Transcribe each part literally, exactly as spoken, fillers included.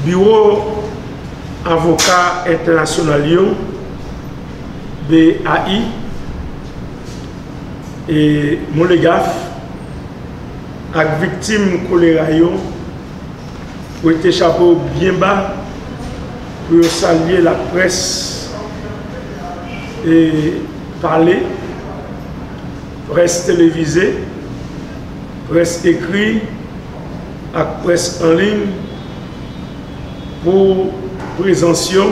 Biwo Avoka Entènasyonal yo, B A I, e Molegaf, ak viktim kolera yo, wete chapo byen ba pou yo salye laprès e pale, près televize, près ekri ak près an liy pou prezans yo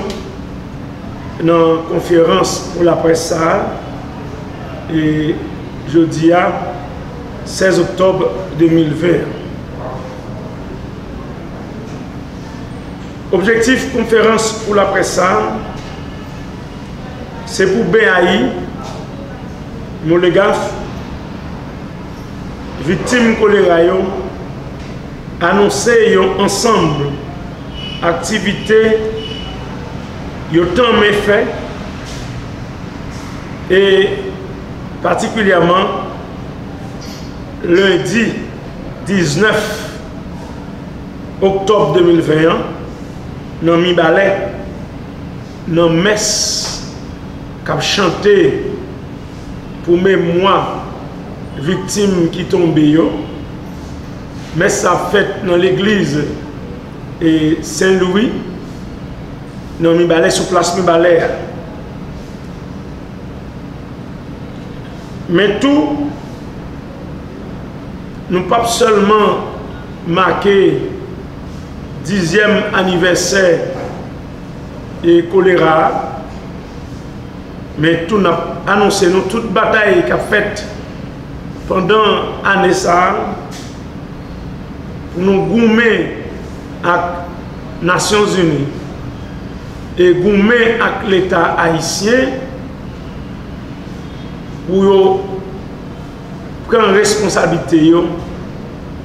nan konferans pou laprès sa a, e jodi a, sèz oktòb de mil ven an. Objektif konferans pou laprès sa a, se pou B A I, Molegaf, viktim kolera yo, anonse yon ansanm aktivite yo tanmen fè, e patikilyèman lendi diznèf oktòb de mil ven an, nan Mibalè, nan mès k ap chante pou memwa viktim ki tonbe yo. Mès sa ap fèt nan legliz, e, Sen Lwi, nan Mibalè, sou plas Mibalè a. Men tou, nou p ap sèlman make dizyèm anivèsè e kolera a, men tou n ap anonse nou tout batay k ap fèt pandan ane sa a, pou nou goumen ak Nasyonzini e goumen ak Leta ayisyen pou yo pran responsablite yo,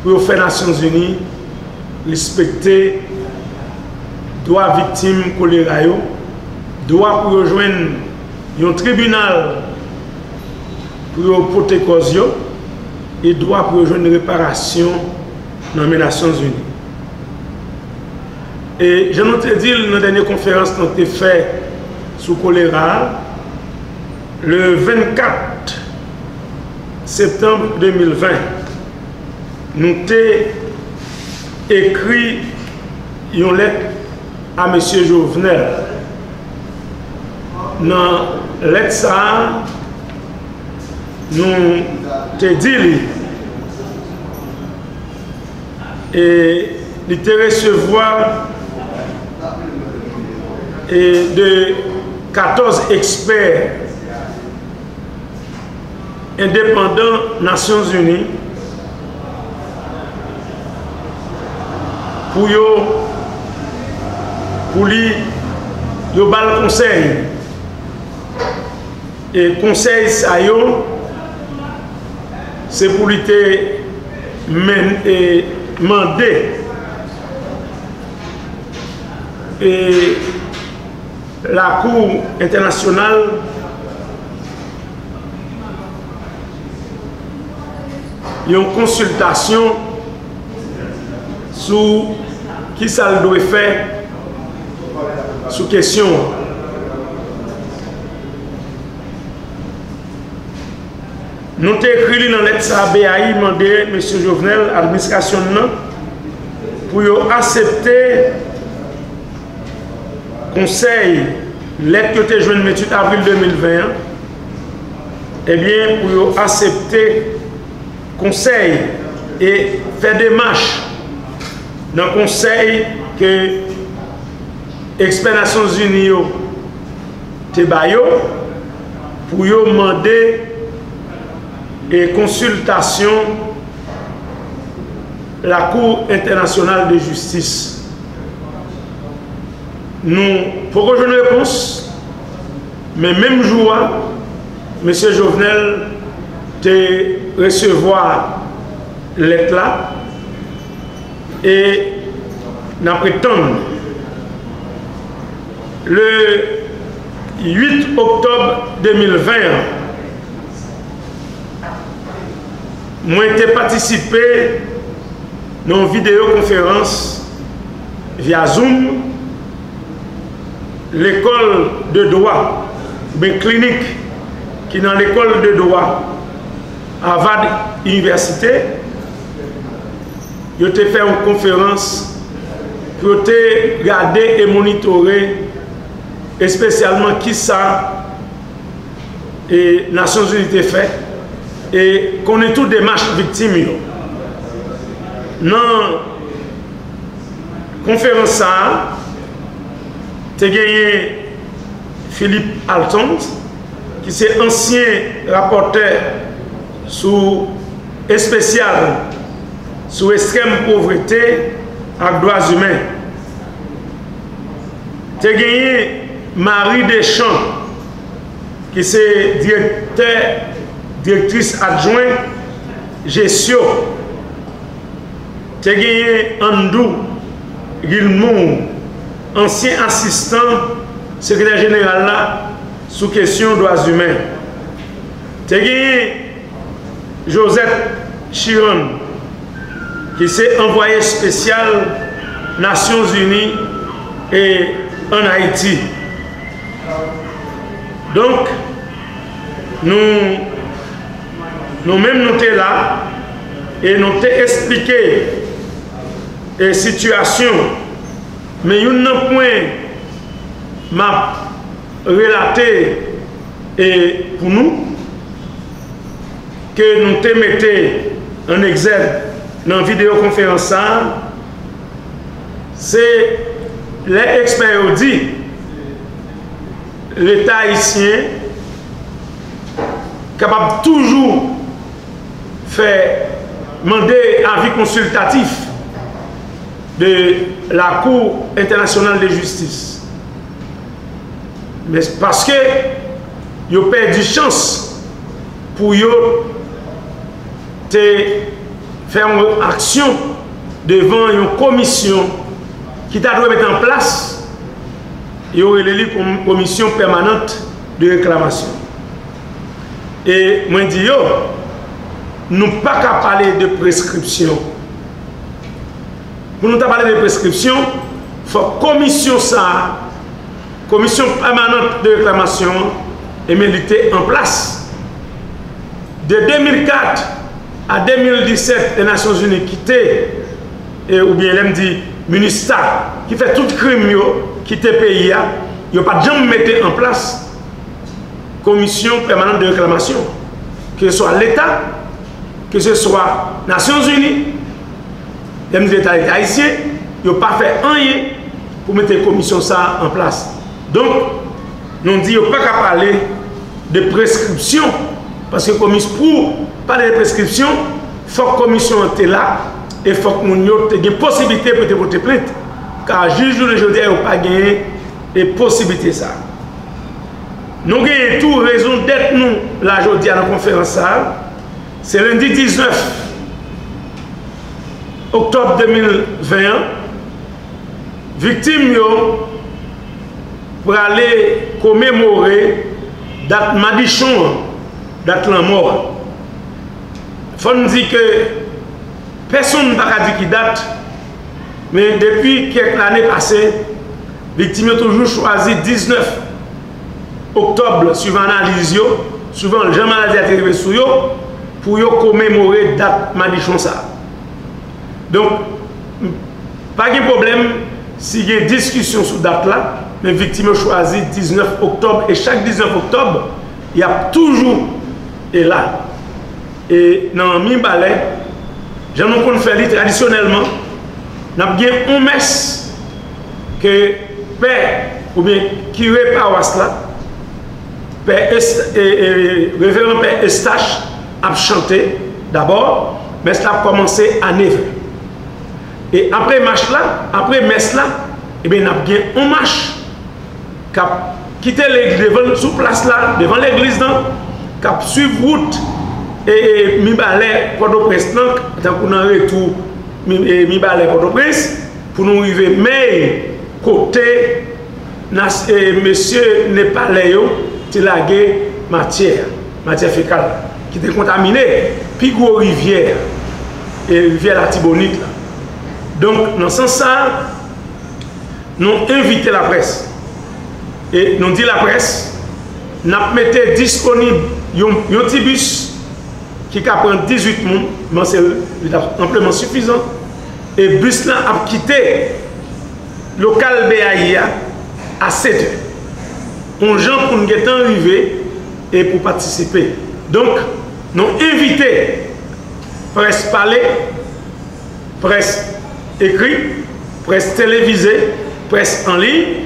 pou yo fè Nasyonzini respekte dwa viktim kolera yo, dwa pou yo jwenn yon tribinal pou yo pote kòz yo, e dwa pou yo jwenn reparasyon nan men Nasyonzini. E jan nou te di l nan dènye konferans nou te fè sou kolera a, le vennkat septanm de mil ven, nou te ekri yon lèt a mesye Jovenel. Nan lèt sa a, nou te di li, e li te resevwa, e, de katòz ekspè endepandan Nasyonzini pou yo, pou li, yo ba l konsèy. E konsèy sa yo, se pou li te men-, e, mande, e, Lakou Entènasyonal yon konsiltasyon sou kisa l dwe fè sou kesyon an. Nou te ekri li nan lèt sa a, B A I mande mesye Jovenel, administrasyon l nan, pou yo aksepte konsèy, lèt yo te jwenn venntuit avril de mil ven an, ebyen, pou yo aksepte konsèy e fè demach nan konsèy ke ekspè Nasyonzini yo te ba yo pou yo mande e konsiltasyon Lakou Entènasyonal de Jistis. Nou poko jwenn repons, men menm jou a, mesye Jovenel te resevwa lèt la, e n ap ret tann. Le uit oktòb de mil ven an, mwen te patisipe nan yon videyo konferans via Zoom, lekòl de dwa, oubyen klinik ki nan lekòl de dwa Harvard Inivèsite, yo te fè yon konferans pou yo te gade e monitore espesyalman kisa e Nasyonzini te fè e konnen tou demach viktim yo. Nan konferans sa a, te genyen Philip Alton, ki se ansyen rapòtè sou espesyal sou ekstrèm povrete ak dwa imen. Te genyen Marie Deschamps, ki se direktè, direktris adjwen Jesyo. Te genyen Andrew Gilmour, ansyen asistan sekretè jeneral la sou kesyon dwa imen. Te genyen Josette Sheehan, ki se anvwaye espesyal Nasyonzini e ann Ayiti. Donk, nou, nou menm nou te la e nou te esplike e sitiyasyon. Men youn nan pwen m ap relate e pou nou, ke nou te mete an egzèk nan videyo konferans sa a, se lè ekspè yo di Leta ayisyen kapab toujou fè mande avi konsiltatif de la Cour Internationale de Justice. Men paske yo pèdi chans pou yo te fè yon aksyon devan yon komisyon ki ta dwe mete an plas, yo rele li kom komisyon pèmanant de reklamasyon. E mwen di yo, nou pa ka pale de preskripsyon. Pou nou ta pale de preskripsyon, fòk komisyon sa a, komisyon pèmanant de reklamasyon an, ebyen li te an plas. De de mil kat a de mil disèt, lè Nasyonzini kite, e, oubyen lè m di MINUSTAH, ki fè tout krim yo, kite peyi a, yo pa t janm mete an plas komisyon pèmanant de reklamasyon, ke se swa Leta, ke se swa Nasyonzini, lè m di Leta, Leta ayisyen, yo pa fè anyen pou mete komisyon sa a an plas. Donk, nou di yo pa ka pale de preskripsyon, paske komis-, pou pale de preskripsyon, fòk komisyon an te la, e fòk moun yo te gen posiblite pou te pote plent. Ka jij jounen jodi a, yo pa genyen e posiblite sa a. Nou genyen tou rezon dèt nou la jodi a nan konferans sa a. Se lendi diznèf oktòb de mil ven an, viktim yo prale komemore dat madichon an, dat lanmò a. Fò n di ke pèsonn pa ka di ki dat, men depi kèk lane pase, viktim yo toujou chwazi diznèf oktòb, swivan analiz yo, swivan jan maladi a te rive sou yo, pou yo komemore dat madichon sa a. Donk, pa gen pwoblèm si gen diskisyon sou dat la, men viktim yo chwazi diznèf oktòb, e chak diznèf oktòb, y ap toujou e la. E nan Mibalè, jan nou konn fè li tradisyonèlman, n ap gen yon mès ke pè oubyen kire pawas la, pè Est-, e, e, reveran pè Eustache ap chante dabò, mès la ap kòmanse a nevè. E apre mach la, apre mès la, ebyen, n ap gen yon mach k ap kite legliz devan, sou plas la, devan legliz lan, k ap swiv wout e, e, Mibalè, Pòtoprens lan, tankou nan retou Mi-, e, Mibalè, Pòtoprens, pou nou rive Mèy, kote nas-, e, mesye Nepalè yo te lage matyè, matyè fekal, ki te kontamine pi gwo rivyè, e, rivyè Latibonit la. Donk, nan sans sa a, Nou envite laprès. E nou di laprès, n ap mete disponib yon, yon ti bis ki ka pran dizuit moun, men se, li t ap anpleman sifizan. E bis lan ap kite lokal B A I a a sèt è. Yon jan pou n gentan rive e pou patisipe. Donk, nou envite près pale, près ekri, près televize, près an liy,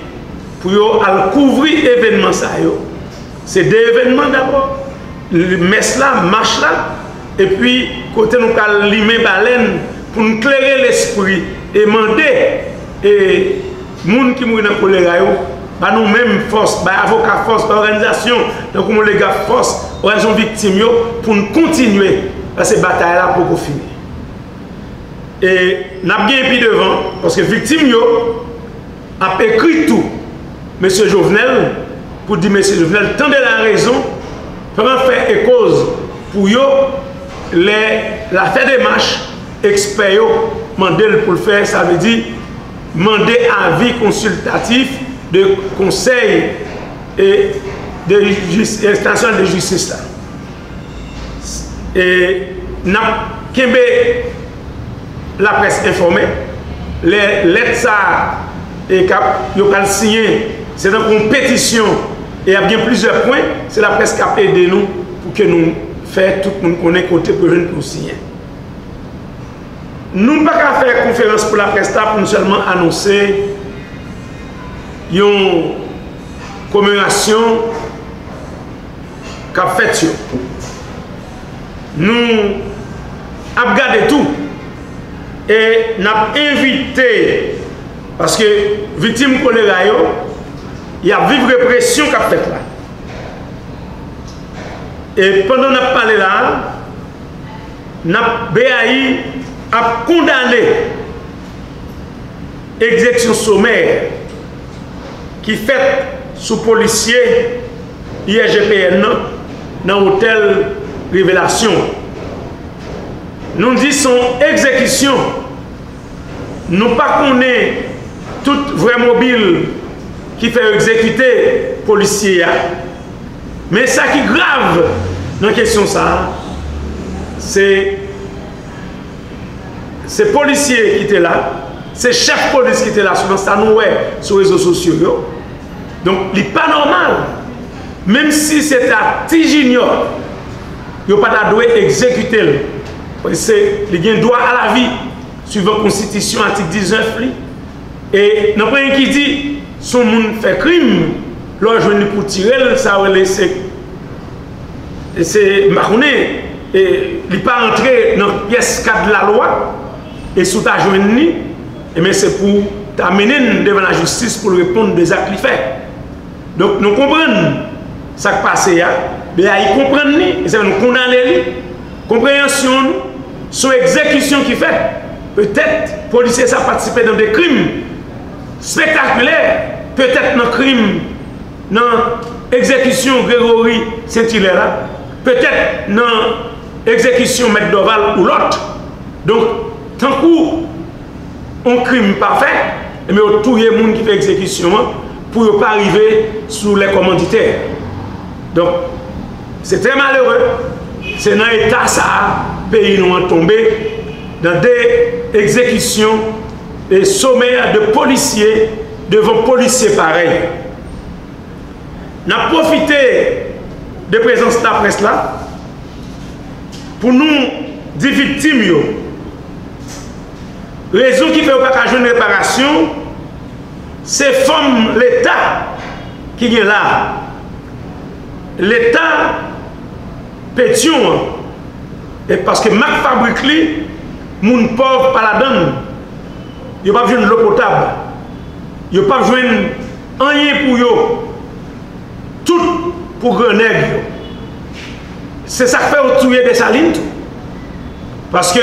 pou yo al kouvri evènman sa yo. Se de evènman dabò, mès la, mach la, epi kote nou ka limen balèn pou n klere lespri e mande e moun ki mouri nan kolera yo, ba nou menm fòs, bay avoka fòs, bay òganizasyon tankou Molega fòs, òganizasyon viktim yo, pou n kontinye, paske batay la poko fini. E n ap gen pi devan, paske viktim yo ap ekri tou mesye Jovenel, pou di mesye Jovenel, tande la rezon, pran fè e koz pou yo, lè l a fè demach, ekspè yo mande l pou l fè, sa vle di mande avi konsiltatif de konsèy e de jis, enstansyon de jistis la. E n ap kenbe laprès enfòme. Lè lèt sa a, e k ap, yo pral siyen, se tankou yon petisyon, e ap gen plizyè pwen, se laprès k ap ede nou pou ke nou fè tout moun konnen kote pou yo jwenn pou yo siyen. Nou pa ka fè konferans pou laprès la pou nou sèlman anonse yon komemorasyon k ap fèt yo. Nou ap gade tou e n ap envite, paske viktim kolera yo, y ap viv represyon k ap fèt la. E pandan n ap pale la a, n ap, B A I ap kondane egzeksyon somè ki fèt sou polisye I S G P N nan, nan otèl Revelasyon. Nou di se yon egzekisyon. Nou pa konnen tout vrè mobil ki fè yo egzekite polisye a. Men sa ki grav nan kesyon sa a, se, se polisye ki te la, se chèf polis ki te la, selon sa nou wè sou rezo sosyo yo. Donk, li pa nòmal. Menm si se ta ti Junior, yo pa ta dwe egzekite l. Paske li gen dwa a lavi, swivan konstitisyon atik diznèf li. E nan pwen ki di, si yon moun fè krim, lè w jwenn li pou tire l, sa yo rele se, se, m pa konnen, e, li pa rantre nan pyès kad lalwa, e si w ta jwenn li, ebyen se pou w ta mennen l devan lajistis pou l reponn de zak li fè. Donk, nou konprann sa k pase a, B A I konprann li, e se nou kondane li. Konpreyansyon nou sou egzekisyon ki fèt. Petèt, polisye sa patisipe nan de krim spektakilè, petèt nan krim, nan egzekisyon Gregory Saint Hilaire la, petèt nan egzekisyon Mèt Dorval ou lòt. Donk, tankou yon krim pa fèt, ebyen, yo touye moun ki fè egzekisyon an pou yo pa rive sou lè kòmanditè. Donk, se trè malere, se nan eta sa a peyi nou an tonbe, nan de egzekisyon e somè de polisye devan polisye parèy. N ap pwofite de prezans laprès la pou nou di viktim yo rezon ki fè yo pa ka jwenn reparasyon, se fòm Leta ki gen la. Leta Petyon an, e paske mak fabrik li, moun pòv pa ladan l. Yo p ap jwenn dlo potab. Yo p ap jwenn anyen pou yo. Tout pou gran nèg yo. Se sa k fè yo touye Desalin tou. Paske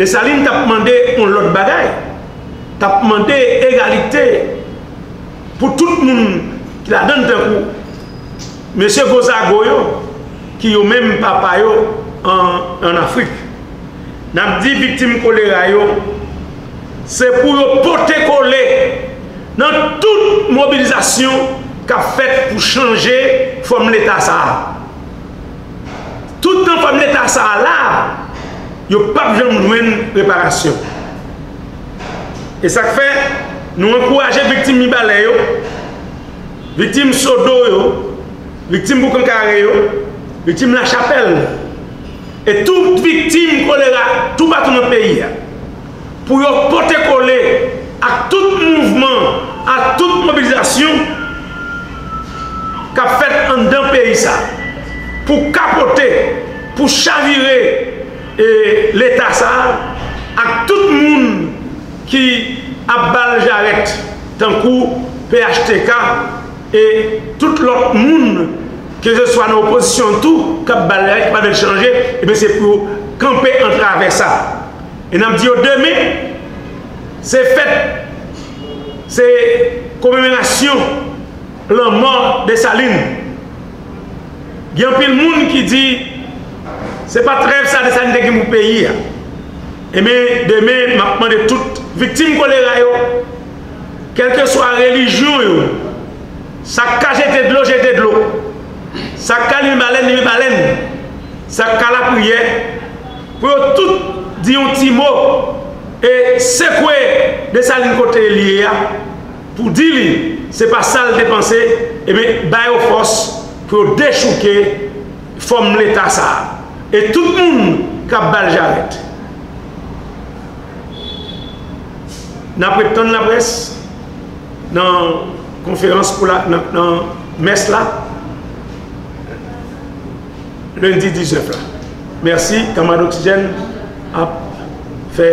Desalin t ap mande yon lòt bagay. T ap mande egalite pou tout moun ki ladan l, tankou mesye Gozago yo, ki yo menm papa yo an, an Afrik. N ap di viktim kolera yo, se pou yo pote kole Nan tout mobilizasyon k ap fèt pou chanje fòm Leta sa a. Tout tan fòm Leta sa a la, yo p ap janm jwenn reparasyon. E sa k fè, nou ankouraje viktim Mibalè yo, viktim Sodo yo, viktim Boukan Kare yo, viktim Lachapèl, e tout viktim kolera toupatou nan peyi a, pou yo pote kole ak tout mouvman, ak tout mobilizasyon k ap fèt anndan peyi sa, pou kapote, pou chavire, e, Leta sa, ak tout moun ki ap ba l jarèt, tankou P H T K e tout lòt moun, keseswa nan opozisyon tou, k ap ba l jarèt, ki pa vle l chanje, ebyen, se pou yo kanpe antravè sa. E n ap di yo demen, se fèt, se komemorasyon lanmò Desalin. Gen anpil moun ki di, se pa t rèv sa Desalin te gen pou peyi a. Ebyen, demen, m ap mande tout viktim kolera yo, kèlkeswa relijyon yo, sa k ka jete dlo, jete dlo. Sa k ka lime balèn, lime balèn. Sa k ka lapriyè, pou yo tout di yon ti mo e sekwe Desalin kote li ye a, pou di li se pa sa l te panse, ebyen, ba yo fòs pou yo dechouke fòm Leta sa a e tout moun k ap ba l jarèt. N ap ret tann laprès nan konferans pou la, nan, nan mès la, lendi diznèf la. Mèsi, kanmarad Oksijèn ap fè